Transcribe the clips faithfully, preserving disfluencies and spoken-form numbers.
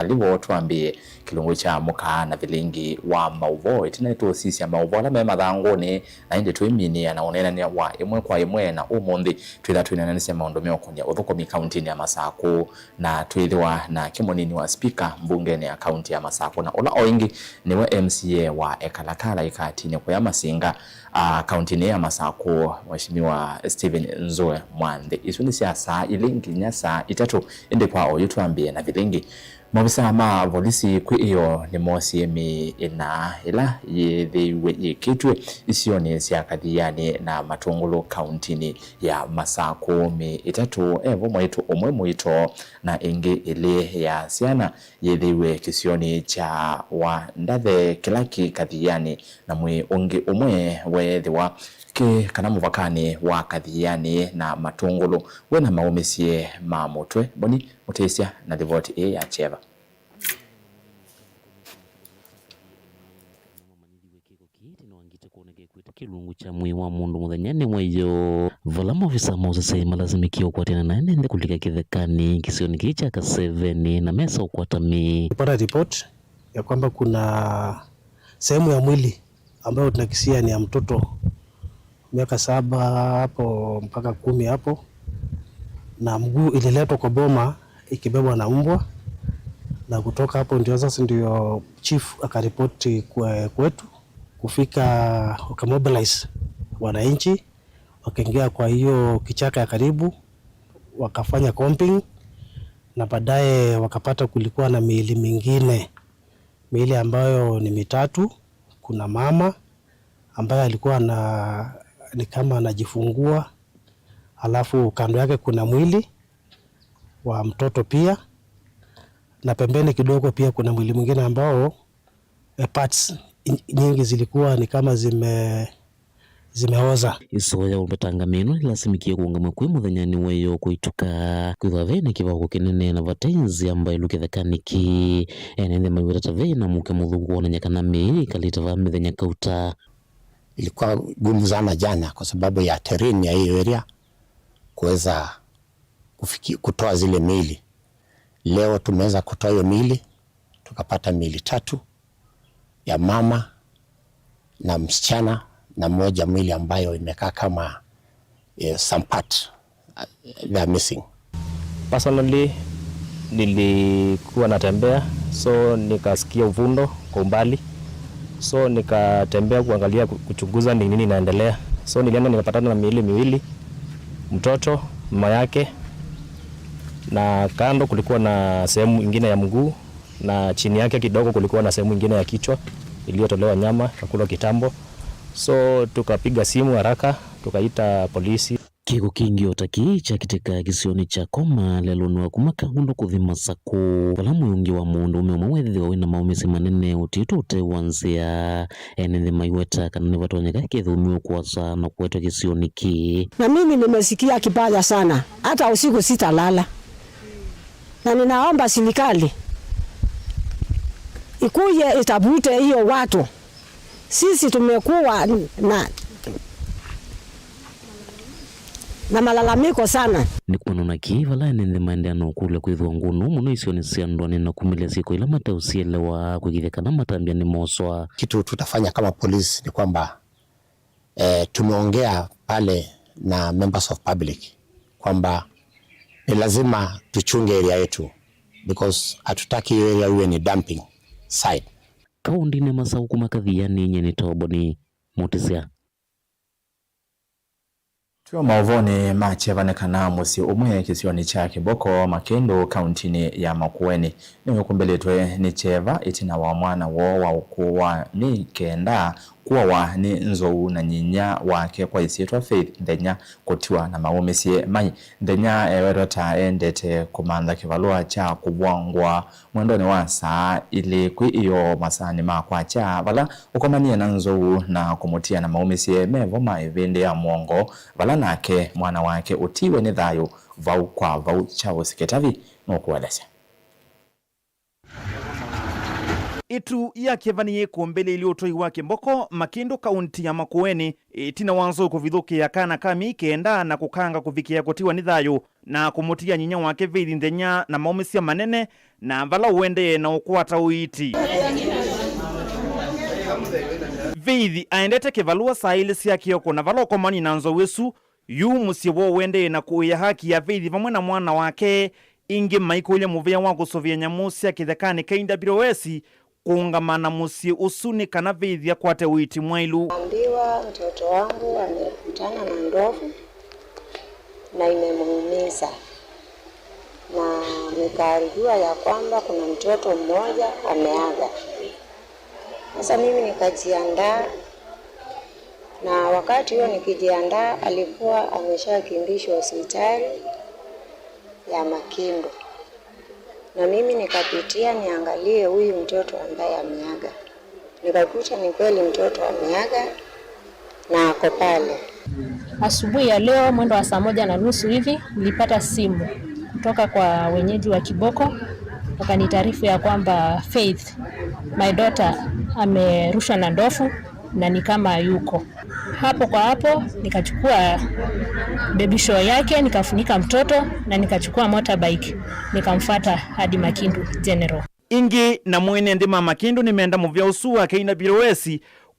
Alivo twambĩe kĩlungu kya mũkaa na vilingi wa maũvoo. Ĩtina nĩtũũsisya maũvoo ala me mathangũnĩ, na ĩndĩ twĩminĩĩa na ũneenany'a wa ĩmwe kwa ĩmwe, na ũmũnthĩ twĩtha twĩneenanĩsya maũndũ meũkũny'a ũthũkũmi kauntinĩ ya Masakũ, na twĩthĩwa nake mũnini wa spika mbungenĩ ya kaunti ya Masakũ, na ũla o ĩngĩ nĩwe M C A wa Ekalakala ĩkatinĩ kũya Masinga, a, kauntinĩ ya Masakũ, Mheshimiwa Stephen Nzue Mwanthi. Isu nĩ sya saa ilĩ nginya saa itatũ, ĩndĩ kwa oyu twambĩe na vilingi. Maovisaa ma volisi kwĩ ĩoo nĩmoosie mĩĩ ĩna ĩla yĩthĩiwe yĩkĩtw'e isionĩ sya Kathianĩ na Matũngũlũ kauntinĩ ya Masakũ. Mĩĩ ĩtatũ, evo mwaitũ ũmwe mũito na ĩngĩ ĩlĩ ya syana, yĩthĩiwe kĩsionĩ kya Wandathe kĩla kĩ Kathianĩ, na mwĩĩ ũngĩ ũmwe weethĩwa kĩ kana mũvakanĩ wa Kathianĩ na Matũngũlũ wĩna maũmĩsye ma mũtwe. Boni Mũtĩsya na livoti ĩĩ ya kyeva. Kĩĩ tene wa ngitĩ kwoneka ĩkwĩte kĩlungu kya mwĩĩ wa mũndũ mũthenyanĩ wa ĩyoo, vala maovisa ma ũseseĩ malasimĩkie ũkwatĩana na ene nthĩ kũlika kĩthekanĩ kĩsionĩ kĩĩ kya Kaseveni na mesa ũkwata mĩĩ. Tulipata report ya kwamba kuna sehemu ya mwili ambayo tunakisia ni ya mtoto miaka saba hapo mpaka kumi hapo, na mguu ililetwa kwa boma ikibebwa na mbwa, na kutoka hapo ndio sasa ndio chief akaripoti kwe-, kwetu. Kufika, wakamobilize wananchi, wakaingia kwa hiyo kichaka ya karibu, wakafanya combing, na baadaye wakapata kulikuwa na miili mingine, miili ambayo ni mitatu. Kuna mama ambaye alikuwa na, ni kama anajifungua, alafu kando yake kuna mwili wa mtoto pia, na pembeni kidogo pia kuna mwili mwingine ambao, eh, parts in-, nyingi zilikuwa ni kama zime-, zimeoza. Ĩsoo ya ũmbetanga mĩĩ ĩno nĩlasimĩkie kũũngamw'a kwĩ mũthenyanĩ wa ĩyoo kũituka, kwĩthwa ve na kĩvaũko kĩnene na vate nzĩa mbaĩlu kĩthekanĩ kĩĩ. Ene nthĩ maiweta ta ve na mũuke mũthũku kwonany'a kana mĩĩ ĩkalĩte vaa mĩthenya kauta. Ilikuwa gumu sana jana kwa sababu ya terrain ya hiyo area kuweza kufiki-, kutoa zile miili. Leo tumeweza kutoa hiyo miili, tukapata miili tatu ya mama na msichana na moja mwili ambayo imekaa kama, eh, some part, uh, they are missing. Personally, nilikuwa natembea, so nikasikia uvundo kwa umbali. So nikatembea kuangalia, ku-, kuchunguza ni nini inaendelea. So nilienda nikapatana na miili miwili, mtoto, mama yake, na kando kulikuwa na sehemu ingine ya mguu, na chini yake kidogo kulikuwa na sehemu ingine ya kichwa iliyotolewa nyama, ikakulwa kitambo. So tukapiga simu haraka, tukaita polisi. Kĩko kĩngĩ o ta kĩĩ kyakĩtĩka kĩsionĩ kya Koma lelũnĩ wa kuma Kang'ũndũ kũthi Masakũ, vala mwĩĩ ũngĩ wa mũndũũme ũmwe weethĩwa wĩna maũmĩsye manene ũtiĩtwe ũtee wa nzĩa. Ene nthĩ maiweta kana nĩvatonyeka kethĩwa ũmĩwe kũasa na kũetwa kĩsionĩ kĩĩ. Na mimi nimesikia kibaya sana, hata usiku sitalala. Na ninaomba serikali ikuje itafute hiyo watu. Sisi tumekuwa na, na malalamiko sana. Nĩ kumana na kĩĩ vala ene nthĩ maendeea na ũkũlya kwĩthĩwa ngũnũ mũno isionĩ sya ndũanĩ na kumĩlya syĩko ila mateũsielewa kwĩkĩthya kana matambya nĩmoswa. Kitu tutafanya kama polisi ni kwamba, eh, tumeongea pale na members of public kwamba ni lazima tuchunge area yetu because hatutaki hiyo area iwe ni dumping site. Kaũndĩnĩ Masakũ kuma Kathianĩ, nyie nĩ Toboni Mũtĩsya. Twĩ o maũvoonĩ ma kyeva nĩ kana mũsyĩ ũmwe kĩsionĩ kya Kĩboko, Makĩndũ, kaũntĩnĩ ya Makueni, nĩwĩkumbĩlĩtwe nĩ kyeva ĩtina wa mwana woo wa ũkũũ wa myei kenda kũawa nĩ nzou na nyinyia wake kwa ĩsyĩtwa Faith Nthenya kũtiwa na maũmĩsye mai. Nthenya ewetwa ta endete kũmantha kĩvalũa kya kũvũa ngũa mwendonĩ wa saa ilĩ kwĩ ĩyoo masaanĩ ma kwakya, vala ũkomanie na nzou na kũmũtia na maũmĩsye me vo ma ĩvĩndĩ ya mũongo, vala nake mwana wake ũtiiwe nĩ thayũ vau kwa vau. Charles Kĩtavi nũkũelesya. Ĩtu ya kĩva nĩyĩkũmbĩlĩĩlye ũtũi wa kĩmboko Makĩndũ, kaunti ya Makueni, ĩtina wa nzou kũvithũkĩa kana ka myei kenda na kũkanga kũvikĩa kũtiwa nĩ thayũ na kũmũtia nyinya wake Faith nthenya na maũmĩsya manene, na vala ũendee na ũkwata ũiiti. Faith aendete kĩvalũa saa ilĩ sya kĩoko, na vala ũkomanie na nzou ĩsu, yu mũsyĩ woo ũendee na kũĩa haki ya Faith vamwe na mwana wake. Ĩngĩ maikũlya mũvĩa wa kũsũvĩa nyamũ sya kĩthekanĩ K W S kũũngama na mũsyĩ ũsu nĩ kana Faith akwate ũiiti mwaĩlu. Naambiwa mtoto wangu amekutana na ndovu na imemuumiza, na nikajua ya kwamba kuna mtoto mmoja ameaga. Sasa mimi nikajiandaa, na wakati huo nikijiandaa, alikuwa ameshakimbishwa hospitali ya Makindu, na mimi nikapitia niangalie huyu mtoto ambaye ameaga. Nikakuta ni kweli mtoto ameaga na ako pale. Asubuhi ya leo mwendo wa saa moja na nusu hivi nilipata simu kutoka kwa wenyeji wa Kiboko, wakanitaarifu ya kwamba Faith, my daughter, amerushwa na ndovu na ni kama yuko hapo. Kwa hapo nikachukua baby shower yake, nikafunika mtoto na nikachukua motorbike, nikamfuata hadi Makindu General. Ĩngĩ na mwene nthĩ ma Makĩndũ nĩmenda mũvĩa ũsu wa K W S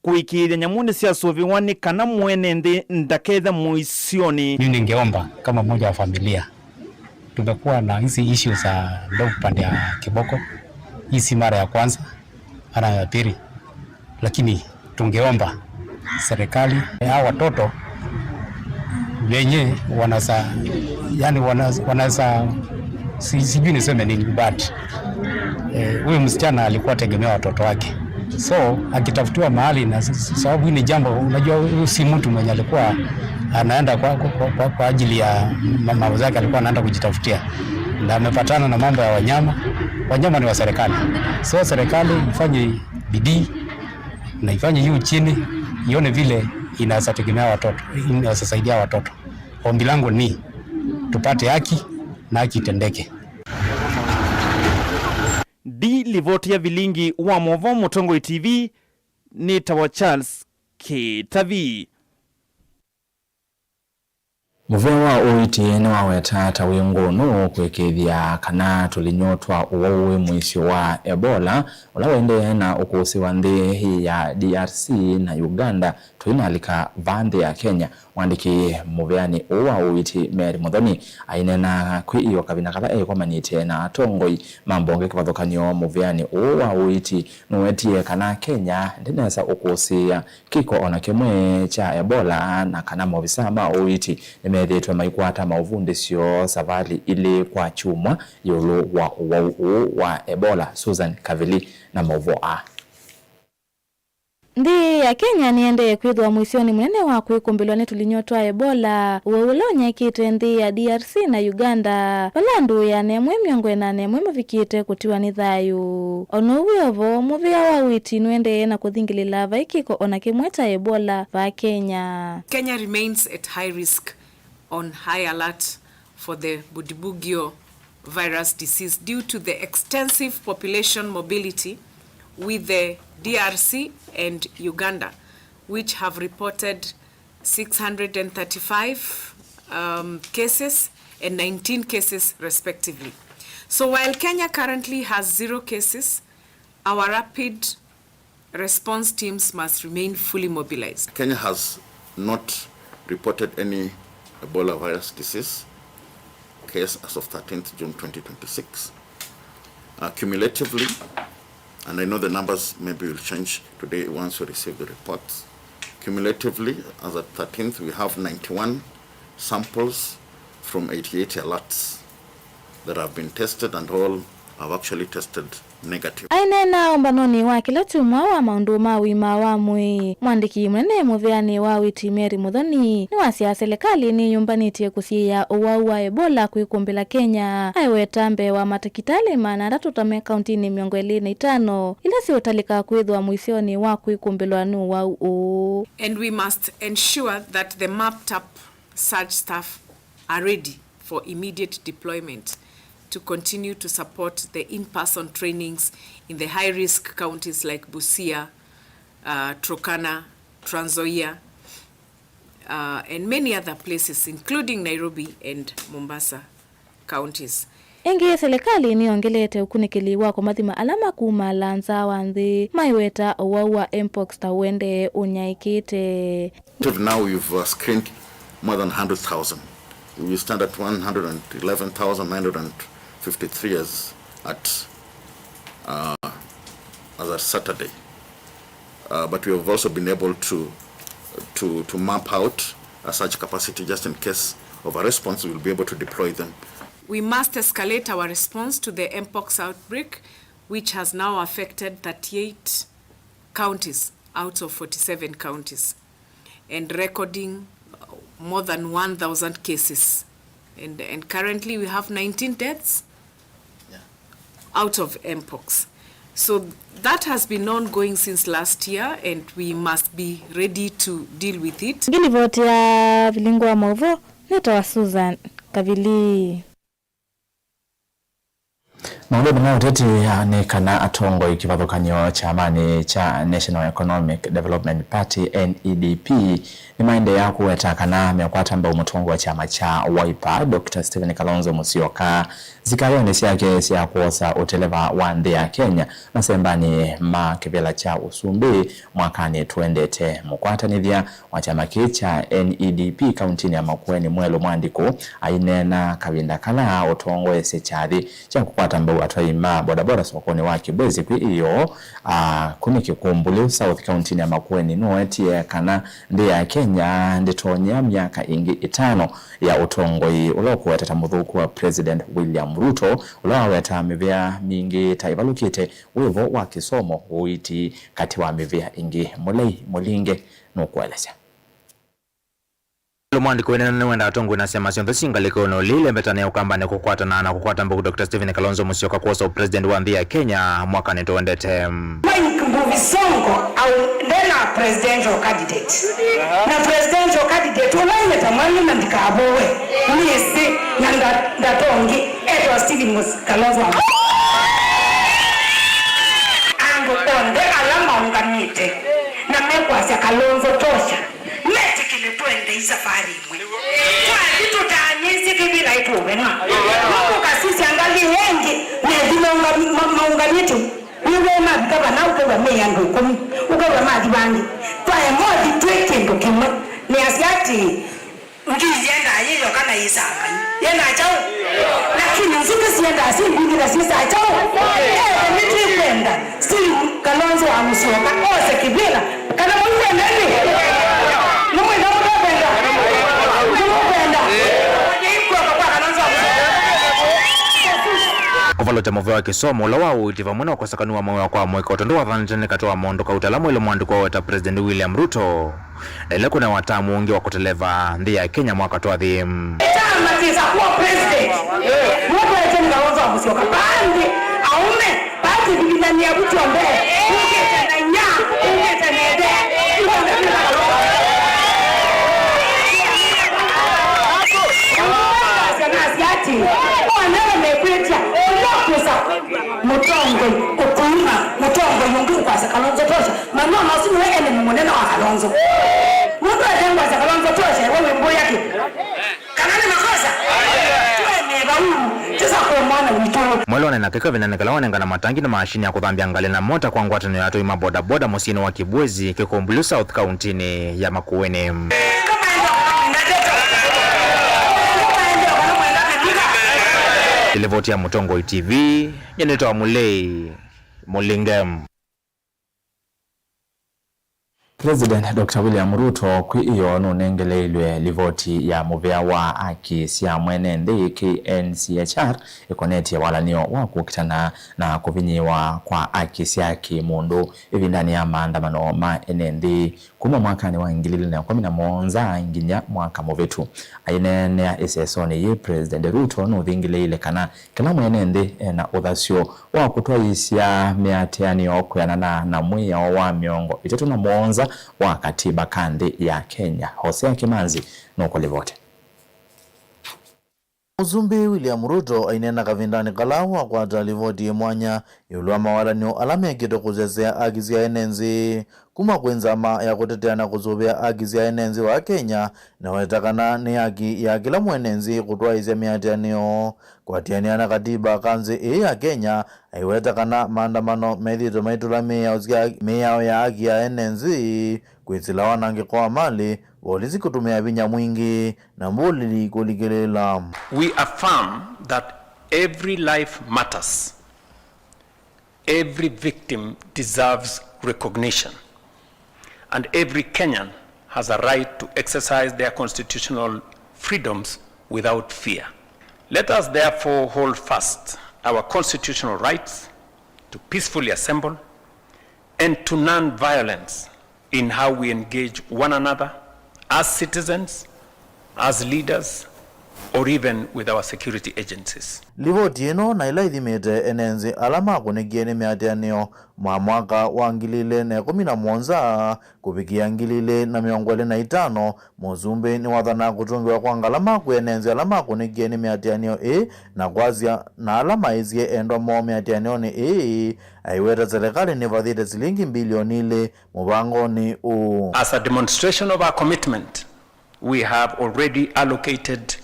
kũĩkĩĩthya nyamũ nĩsyasũvĩwa nĩ kana mwene nthĩ ndakethe mũisyonĩ. Mimi ningeomba kama mmoja wa familia, tumekuwa na hizi issues za ndovu pande ya Kiboko. Hii si mara ya kwanza, mara ya pili, lakini tungeomba serikali, hawa watoto wenye wanasa, yani wanasa, wanasa si, sijui niseme nini, but eh, huyu msichana alikuwa tegemea watoto wake, so akitafutiwa mahali, na s- s- sababu hii ni jambo, unajua, huyu si mtu mwenye alikuwa anaenda kwa, kwa, kwa, kwa, kwa ajili ya ma- mambo zake, alikuwa anaenda kujitafutia, na amepatana na mambo ya wanyama. Wanyama ni wa serikali, so serikali ifanye bidii na ifanye juu chini, ione vile inaweza tegemea watoto, inaweza saidia watoto. Ombi langu ni tupate haki na haki itendeke. Ndi livoti ya vilingi wa movoo Mũtongoi T V, nĩtawa Charles Kĩtavi. Mũvĩa wa ũiiti nĩwaweta ta wĩ ngũnũ kũĩkĩĩthya kana tũlinyũ twa ũwau wĩ mũisyo wa Ebola, ũla ũendee na ũkũsĩ wa nthĩ ya D R C na Uganda tũinalika vaa nthĩ ya Kenya. Mwandĩki mũvĩanĩ ũũ wa ũiiti Mary Muthoni aineena kwĩ io kavinda kala eĩkomanĩtye na atongoi ma mbonge kĩvathũkany'o mũvĩanĩ ũũ wa ũiiti nũwetie kana Kenya ndĩnesa ũkũsĩĩa kĩko o na kĩmwe kya Ebola, na kana maovisaa ma ũiiti nĩmethĩĩtwe maikwata maũvundĩsyo savalĩ ilĩ kwa kyumwa ĩũlũ wa ũwau ũũ wa Ebola. Susan Kavili na maũvoo aa. Nthĩ ya Kenya nĩendee kwĩthĩwa mũisyonĩ mũnene wa kwĩkũmbĩlwa nĩ tũlinyũ twa Ebola, ũwau ũla ũnyaĩĩkĩte nthĩ ya D R C na Uganda, vala andũ ĩana ĩmwe mĩongo ĩna na ĩmwe mavikĩte kũtiwa nĩ thayũ. O na ũu wĩ o vo, mũvĩa wa ũiiti nũendee na kũthingĩlĩla vai kĩko o na kĩmwe ta Ebola vaa Kenya. Kenya remains at high risk, on high alert for the Bundibugyo virus disease due to the extensive population mobility with the D R C and Uganda, which have reported six hundred and thirty-five, um, cases and nineteen cases respectively. So while Kenya currently has zero cases, our rapid response teams must remain fully mobilized. Kenya has not reported any Ebola virus disease case as of thirteenth June twenty twenty-six. Uh, cumulatively, and I know the numbers maybe will change today once we receive the reports. Cumulatively, as at thirteenth, we have ninety-one samples from eighty-eight alerts that have been tested, and all have actually tested negative. Aineena ũmbanonĩ wa kĩla kyumwa wa maũndũ ma ũima wa mwĩĩ, mwandĩki mũnene mũvĩanĩ wa ũiiti Mary Muthoni nĩwasya silikalĩ nĩyũmbanĩtye kũsiĩĩa ũwau wa Ebola kwĩkũmbĩla Kenya, aiweta mbee wa matakĩtalĩ maana atatũ ta me kauntinĩ mĩongo ĩlĩ na itano ila siũtalĩka kwĩthĩwa mũisyonĩ wa kwĩkũmbĩlwa nĩ ũwau ũũ. And we must ensure that the mapped up such staff are ready for immediate deployment to continue to support the in-person trainings in the high-risk counties like Busia, uh, Turkana, Trans Nzoia, uh, and many other places, including Nairobi and Mombasa counties. Ĩngĩ, silikalĩ nĩyongelete ũkunĩkĩli wa kũmathima ala makumaa nza wa nthĩ, maiweta ũwau wa mpox ta ũendee ũnyaĩĩkĩte. Till now, we've, uh, screened more than one hundred thousand. We stand at one hundred eleven thousand nine hundred fifty-three as at, uh, as at Saturday. Uh, but we have also been able to, to, to map out a such capacity just in case of a response, we will be able to deploy them. We must escalate our response to the mpox outbreak, which has now affected thirty-eight counties out of forty-seven counties, and recording, uh, more than one thousand cases. And, and currently we have nineteen deaths out of mpox. So that has been ongoing since last year, and we must be ready to deal with it. Ngi livoti ya vilingi wa maũvoo nĩtawa Susan Kavili. Maũndũnĩ ma ũteti, ah, nĩ kana atongoi kĩvathũkany'o kyamanĩ kya National Economic Development Party, N E D P, nĩmaendeea kũweta kana meũkwata mbau mũtongoi wa kyama kya Wiper, Doctor Stephen Kalonzo Musyoka, nzikayonĩ syake sya kwosa ũteleva wa nthĩ ya Kenya masembanĩ ma kĩvĩla kya ũsumbĩ mwakanĩ tũendete. Mũkwatanĩthya wa kyama kĩĩ kya N E D P kauntinĩ ya Makueni, Mwelũ Mwandikũ, aineena kavinda kala ũtongoesye kyathĩ kya kũkwata mbau atwai ma bodaboda sokonĩ wa Kibwezi kwĩ ĩyoo, a, kũnĩ Kĩkũmbũlĩ South kauntinĩ ya Makueni, nũwetie kana nthĩ ya Kenya ndĩtonyea myaka ĩngĩ ĩtano ya ũtongoi ũla ũkũweta ta mũthũku wa President William Ruto, ũla wawetaa mĩvĩa mingĩ ta ĩvalũkĩte, wĩvo wa kĩsomo, ũiiti, katĩ wa mĩvĩa ĩngĩ. Mũlei Mũlinge nũkũelesya. Mwandĩko wĩnene nĩwenda atongoi na syama syonthe syĩ ngalĩkonĩ ũlĩ ilembetanĩa ũkambanĩ kũkwatana na kũkwata mbau Doctor Stephen Kalonzo Musyoka kwosa ũpresident wa nthĩ ya Kenya mwakanĩ tũendete. Mike Mbuvi Sonko au ndena presidential candidate. Na presidential candidate ũla ĩne ta mwalimũ na ndikavũwe. Nĩsĩ na nda-, ndatongi etwa Stephen Mus-, Kalonzo wa Andũ onthe ala maũngamĩte na mekwasya Kalonzo tosha, metĩkĩle tũendei safarĩ ĩmwe. Twathi tũtaanĩsye kĩvĩla ĩtũũvena. Nũndũ ũkasisya ngalĩ ĩngĩ, methi maũnga-, ma-, maũngamĩte. Wĩw'e mavika vana ũkew'a me andũ ĩkũmi, ũkew'a mathi vangĩ. Twaema ũthi twĩ kĩndũ kĩmwe. Nĩasya atĩĩ, ngi yendaa yĩ yoka na yĩsaa ngai. Yendaa kyaũ? Lakini nzũkĩ syendaa syĩ mbingĩ na syĩsaa kyaũ? Ethĩ nĩtwĩkwenda Stephen Kalonzo wa Musyoka ose kĩvĩla. Kana mũikwenda ĩndĩ? Nĩmwĩka mũtekwenda? Nĩmũkwenda? Yĩi kw'oko kwa Kalonzo wa Musyoka. Kũvalũkya mũvea wa kĩsomo ũla wa ũiiti vamwe na ũkosakanu wa mawĩa kwa mũika, o tondũ wathanĩte nĩ katĩ wa maũndũ kauta ala Mwelũ Mwandĩkũ waweta President William Ruto na ĩla kũnewa tamu ũngĩ wa kũteleva nthĩ ya Kenya mwaka twathi. Kyama kĩsa kuwa president. Mũkwete nĩ Kalonzo wa Musyoka. Baadhi aume, baadhi vivinania vuto mbee. Ukete na inya, ukete na ende. Nasi ati, ona mekwĩtya, ũla kũsa. Mũtongoi ũkũuma, mũtongoi ũngĩ ũkwasya Kalonzo tosha. Manona ũsu nĩwe enemy mũnene wa Kalonzo. Nũndũ ete ngwasya Kalonzo tosha, ewe wĩmbũya kĩ? Kana nĩ makosa? Tũemee vau, tisa kwa mwana witũ. Mwelwane na kĩko ĩvindanĩ kala wanengana matangi na maashini ya kũthambya ngalĩ na mota kwa ngwatanĩo ya atũi ma bodaboda mũsyĩnĩ wa Kibwezi, Kĩkũmbũlĩ South, kauntinĩ ya Makueni. Livoti ya Mũtongoi T V, nyie nĩtawa Mũlei Mũlinge. President Doctor William Ruto kwĩ ĩyoo nũnengeleilwe livoti ya mũvea wa aki sya mwene nthĩ, K N C H R, ĩkonetye walanĩo wa kũkitana na kũvinyĩĩwa kwa aki sya kĩ-mũndũ ĩvindanĩ ya maandamano ma ene nthĩ. Kuma mwakanĩ wa ngili ili na ĩkũmi na mũonza nginya mwaka mũvĩtu, aineenea ĩsesonĩ yĩĩ, President Ruto nũthingĩlĩĩile kana kĩla mwene nthĩ ena ũthasyo wa kũtwaĩĩsya mĩatĩanĩo kwĩanana na mwĩao wa mĩongo ĩtatũ na mũonza wa katiba ka nthĩ ya Kenya. Hosea Kĩmanzi nũkũlivoti. Mũsumbĩ William Ruto aineena kavindanĩ kala wakwata livoti yĩ mwanya ĩũlũ wa mawalany'o ala mekĩtwe kũsesea aki sya ene nzĩ, kuma kwĩ nzama ya kũtetea na kũsũvĩa aki sya ene nzĩ wa Kenya, na weta kana nĩ aki ya kĩla mwene nzĩ kũtwaĩĩsya mĩatĩanĩo kũatĩanĩa na katiba ka nzĩ ĩĩ ya Kenya, aiweta kana maandamano methĩĩtwe maitũla mĩao sya, mĩao ya aki ya ene nzĩ, kwĩsĩla wanangĩko wa malĩ, volisi kũtũmĩa vinya mwingĩ, na mbũlili kũlikĩlĩĩla. We affirm that every life matters, every victim deserves recognition, and every Kenyan has a right to exercise their constitutional freedoms without fear. Let us therefore hold fast our constitutional rights to peacefully assemble and to non-violence in how we engage one another as citizens, as leaders, or even with our security agencies. Livoti ĩno na ĩla ĩthimĩte ene nzĩ ala makũnĩkie nĩ mĩatĩanĩo ma mwaka wa ngili ilĩ na ĩkũmi na mũonza kũvikĩa ngili ilĩ na mĩongo ĩlĩ na itano, mũsumbĩ nĩwathanaa kũtũngĩwa kwa ngalama kwĩ ene nzĩ ala makũnĩkie nĩ mĩatĩanĩo ĩĩ, na kwasya na ala maĩsye endwa moo mĩatĩanĩonĩ ĩĩ, aiweta serĩkalĩ nĩvathĩte silingi mbilioni ilĩ mũvangonĩ ũũ. As a demonstration of our commitment, we have already allocated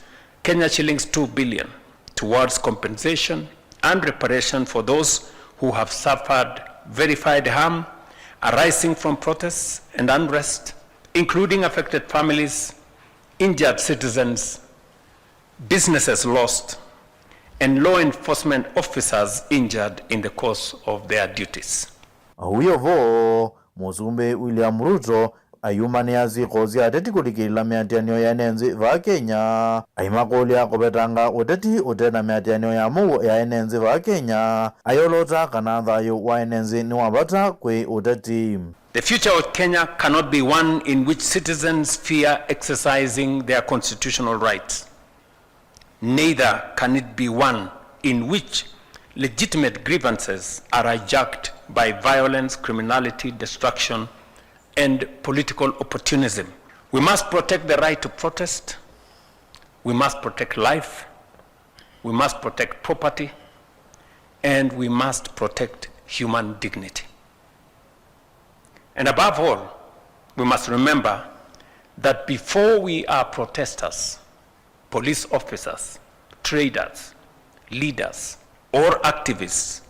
Kenya shillings two billion towards compensation and reparation for those who have suffered verified harm arising from protests and unrest, including affected families, injured citizens, businesses lost, and law enforcement officers injured in the course of their duties. Wĩ o vo, Mũsumbĩ William Ruto ayumanĩa syĩko sya ateti kũlikĩlĩla mĩatĩanĩo ya ene nzĩ vaa Kenya, aimakũlya kũvetanga ũteti ũte na mĩatĩanĩo ya mũuo ya ene nzĩ vaa Kenya, ayolota kana thayũ wa ene nzĩ nĩ wa vata kwĩ ũteti. The future of Kenya cannot be one in which citizens fear exercising their constitutional rights. Neither can it be one in which legitimate grievances are hijacked by violence, criminality, destruction, and political opportunism. We must protect the right to protest. We must protect life. We must protect property. And we must protect human dignity. And above all, we must remember that before we are protesters, police officers, traders, leaders, or activists,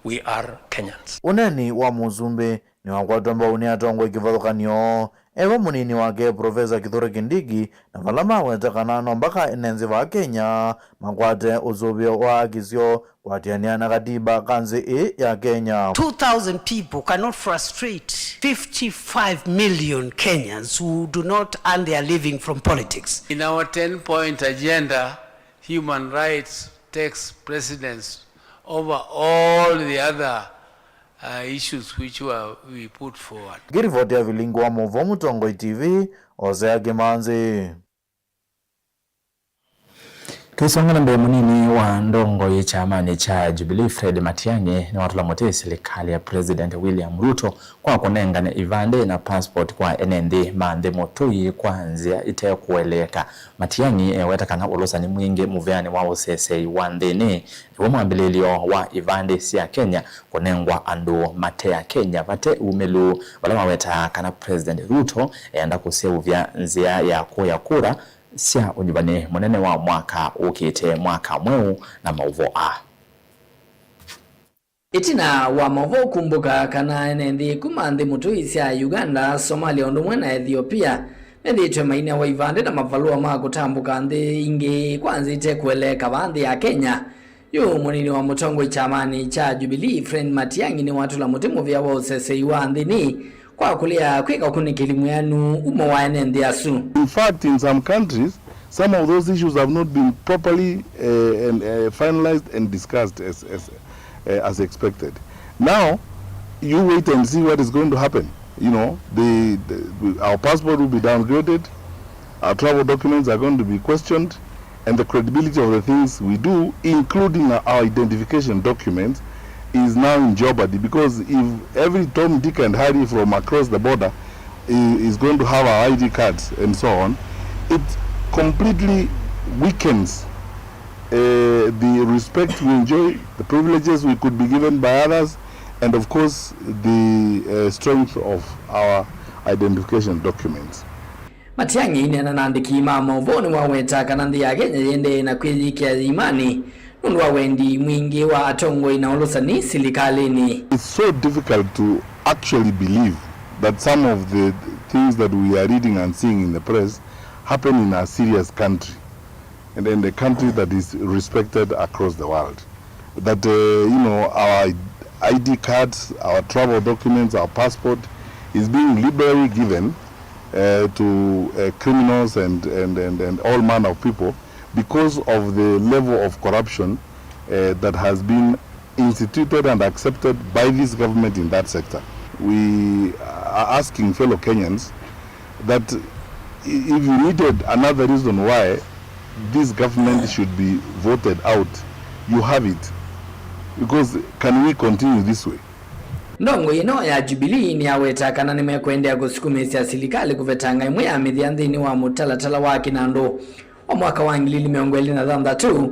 we are Kenyans. Ũneeni wa Mũsumbĩ nĩwakwatwa mbau nĩ atongoi kĩvathũkany'o, e vo mũnini wake Profesa Kithure Kindiki, na vala maweta kana no mbaka ene nzĩ vaa Kenya makwate ũsũvĩo wa haki syoo kũatĩanĩa na katiba ka nzĩ ĩĩ ya Kenya. Two thousand people cannot frustrate fifty-five million Kenyans who do not earn their living from politics. In our ten-point agenda, human rights takes precedence over all the other, uh, issues which were, we put forward. Ngĩrivoti ya vilingi wa maũvoo Mũtongoi T V, Hosea Kĩmanzi. Tũisonga na mbee, mũnini wa ndongoi kyamanĩ kya Jubilee Fred Matiang'i nĩwatũla mũtĩ silikalĩ ya President William Ruto kwa kũnengane ivandĩ na passport kwa ene nthĩ ma nthĩ mũtũi kwa nzĩa ĩte kũeleeka. Matiang'i eweta kana ũlũsani mwingĩ mũvĩanĩ wa ũseseĩ wa nthĩnĩ nĩw'o mwambĩlĩlyo wa ivandĩ sya Kenya kũnengwa andũ mate Akenya vate umĩlu, vala mawetaa kana President Ruto eenda kũseũvya nzĩa ya kũya kura sya ũnyuvanĩ mũnene wa mwaka ũkĩte, mwaka mweũ na maũvoo aa. Ĩtina wa maũvoo kumbũka kana ene nthĩ kuma nthĩ mũtũi sya Uganda, Somalia ũndũ ũmwe na Ethiopia methĩĩtwe mainewa ivandĩ na mavalũa ma kũtambũka nthĩ ingĩ kwa nzĩa ite kũeleeka vaa nthĩ ya Kenya, yu mũnini wa mũtongoi kyamanĩ kya Jubilee, Fred Matiang'i, nĩwatũla mũtĩ mũvĩa wa ũseseĩ wa nthĩnĩ kwa kũlea kwĩka ũkunĩkĩli mwĩanu umo wa ene nthĩ asu. In fact, in some countries, some of those issues have not been properly, uh, and, uh, finalized and discussed as, as, uh, as expected. Now, you wait and see what is going to happen. You know, the, the, our passport will be downgraded, our travel documents are going to be questioned, and the credibility of the things we do, including our identification documents, is now in jeopardy, because if every Tom, Dick, and Harry from across the border i-, is going to have our I D cards and so on, it completely weakens Uh, the respect we enjoy, the privileges we could be given by others, and of course the uh, strength of our identification documents. Matiang'i aineena na andĩki ma maũvoo nĩwaweta kana nthĩ ya Kenya yĩendee na kwĩyĩkĩa ĩimanĩ nũndũ wa wendi mwingĩ wa atongoi na ũlũsani silikalĩnĩ. It's so difficult to actually believe that some of the things that we are reading and seeing in the press happen in a serious country and, and a country that is respected across the world. That, uh, you know, our I D cards, our travel documents, our passport is being liberally given uh, to uh, criminals and, and, and, and all manner of people because of the level of corruption uh, that has been instituted and accepted by this government in that sector. We are asking fellow Kenyans that i- if you needed another reason why this government should be voted out, you have it. Because can we continue this way? Ndongoi ĩno ya Jubilee nĩyaweta kana nĩmekũendeea kũsukumĩĩsya silikalĩ kũvetanga ĩmwe ya mĩthya nthĩnĩ wa mũtalatala wa kĩnandũ wa mwaka wa ngili ili mĩongo ĩlĩ na thanthatũ,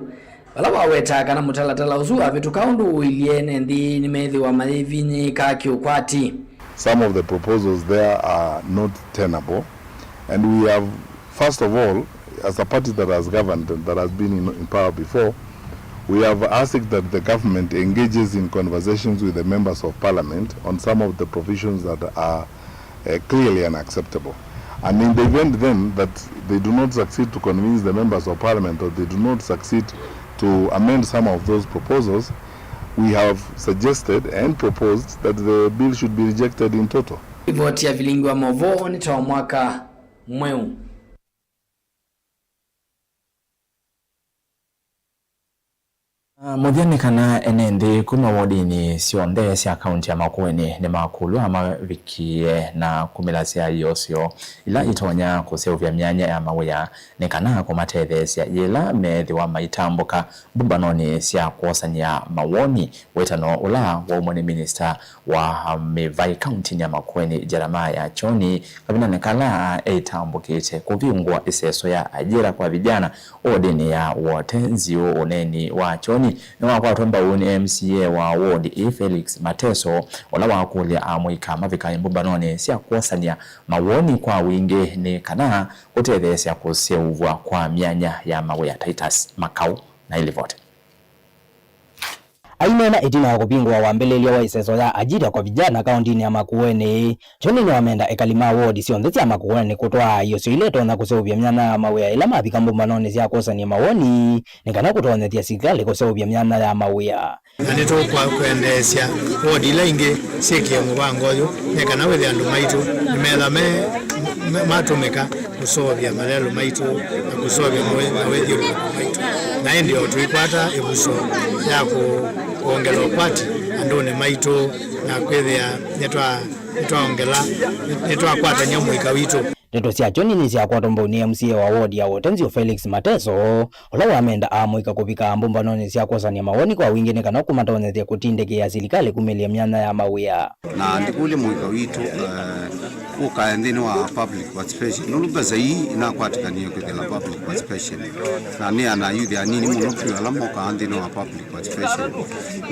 vala wawetaa kana mũtalatala ũsu wavĩtũka ũndũ ũilyĩ, ene nthĩ nĩmeethĩwa mayĩvinyĩĩka kĩũkwati. Some of the proposals there are not tenable, and we have, first of all, as a party that has governed and that has been in, in power before, we have asked that the government engages in conversations with the members of parliament on some of the provisions that are uh, clearly unacceptable. And in the event then that they do not succeed to convince the members of parliament, or they do not succeed to amend some of those proposals, we have suggested and proposed that the bill should be rejected in toto. Rivoti ya Vilingi wa Maũvoo nĩ ta wa mwaka mweũ. Na mũthya nĩ kana ene nthĩ kuma wodinĩ syonthe sya kaunti ya Makueni nĩmakũlw'a mavikie na kumĩlasya iosyo ila itonya kũseũvya myanya ya mawĩa nĩ kana kũmatetheesya yĩla meethĩwa maitambũka mbũmbanonĩ sya kwosany'a mawoni. Wĩtano ũla waumw'a nĩ minista wa mĩvaĩ kauntinĩ ya Makueni, Jeremiah Kyoni, kavindanĩ kala eitambũkĩte kũvingũa ĩseso ya ajira kwa vijana wodinĩ ya Wote Nziũ. Ũneeni wa Kyoni nĩwakwatwe mbau nĩ M C A wa wodi ĩĩ, Felix Mateso, ũla wakũlya amũika mavikae mbũmbanonĩ sya kwosany'a mawoni kwa wingĩ nĩ kana kũtetheesya kũseũvw'a kwa myanya ya mawĩa. Titus Makau na ĩlivoti. Aineena ĩtina wa kũvingũa wambĩlĩlyo wa ĩseso ya ajira kwa vijana kaũntinĩ ya Makueni, Kyoni nĩwamenda ekali ma wodi syonthe sya Makueni kũtwaa iosyo ila itonya kũseũvya myanya ya mawĩa ĩla mavika mbũmbanonĩ sya kwosany'a mawoni nĩ kana kũtonyethya silikalĩ kũseũvya myanya ya mawĩa. Na nĩtũkwendeesya wodi ila ingĩ syĩkĩe mũvango ũyũ nĩ kana wĩthĩe andũ maitũ nĩmetha me, me, matũmĩka kũseũvya malelũ maitũ na kũseũvya mawĩ- mawĩthyũlũlũko maitũ. Na ĩndĩ o tũikwata ĩvuso ya kũ- kwongela ũkwati andũnĩ maitũ na kwĩthĩa nĩtwa- nĩtwaongela, nĩtwakwatany'a mũika witũ. Ndeto sya Kyoni nĩsyakwatwa mbau nĩ M C A wa wodi ya Wote Nziũ, Felix Mateso, ũla wamenda amũika kũvika mbũmbanonĩ sya kwosany'a mawoni kwa wingĩ nĩ kana kũmatonyethya kũtindĩkĩĩa silikalĩ kumĩlya myanya ya mawĩa. Na ndikũlya mũika witũ, eh, ũkae nthĩnĩ wa public participation, nũndũ mbesa ii inakwatĩkanie kwĩthĩla public participation, na nĩ ana youth anini mũno vyũ ala mokaa nthĩnĩ wa public participation.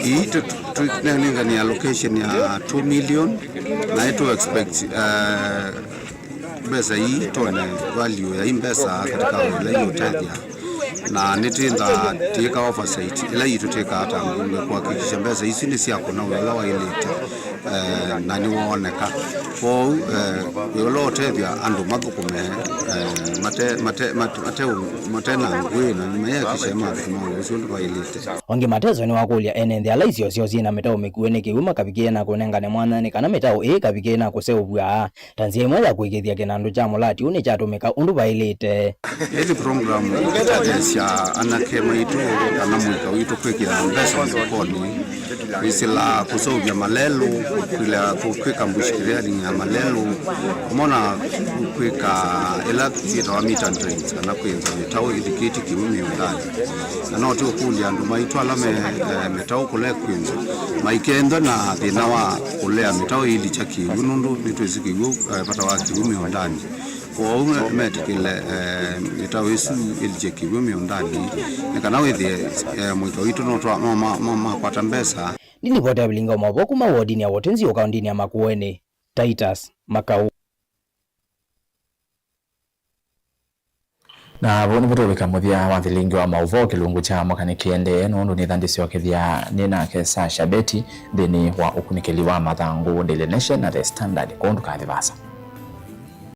Ii tũ- tũ- tũnengane allocation ya two million, na ĩtũ expect, eh, mbesa ii tone value ya ii mbesa katika ũla iũtethya. Na nĩtwĩthaa twĩka oversight ĩla yitũ twĩkaa ta mbunge kũhakikisha mbesa isu nĩsyakũna wĩa ũla waĩlĩte, eh, na nĩwooneka. Kwoou, eh, wĩa ũla ũtethya andũ mathũkũme, eh, mate, mate, mate, mate, mate na ngũĩ na mayĩakikisha mathũkũma wĩa ũsu ũndũ vaĩlĩte. Ongi Mateso nĩwakũlya ene nthĩ ala isio syoo syĩ na mĩtaũ mĩkuũ nĩ kĩw'ũ makavikĩe na kũnengane mwanya nĩ kana mĩtaũ ĩĩ ĩkavikĩe na kũseũvw'a ta nzĩa ĩmwe ya kũĩkĩĩthya kĩnandũ kya mũlati ũũ nĩkyatũmĩka ũndũ vaĩlĩte. Ĩthi program ĩtetheesya anake maitũ kana mũika witũ kwĩkĩaa mbesa mũvukonĩ, kwĩsĩla kũseũvya malelũ, kwĩla- kwĩka bush clearing ya malelũ, vamwe na kwĩka ĩla syĩtawa meter drains kana kwĩnza mĩtaũ ĩthikĩtye kĩw'ũ mĩũndanĩ. Na no tũkũlya andũ maitũ ala me, eh, mĩtaũ kũla ĩkwĩnzwa maikethwe na thĩna wa kũlea mĩtaũ ĩilikya kĩw'ũ, nũndũ nĩtwĩsĩ kĩw'ũ, eh, vata wa kĩw'ũ mĩũndanĩ. Kwoou me- metĩkĩle, eh, mĩtao ĩsu ĩlikye kĩw'ũ mĩũndanĩ nĩ kana wĩthĩe, eh, mũika witũ no twa- no ma- ma- makwata mbesa. Nĩ livoti ya Vilingi wa Maũvoo kuma wodinĩ ya Wote Nziũ kaũndĩnĩ ya Makueni, Titus Makau. Na vau nĩvo tũvika mũthya wa Vilingi wa Maũvoo kĩlungu kya mwaka nĩ kĩendee, nũndũ nĩtha ndĩsyokethya nĩ nake Sasha Beti nthĩnĩ wa ũkunĩkĩli wa mathangũ Daily Nation na The Standard. Kwoou ndũkathi vaasa.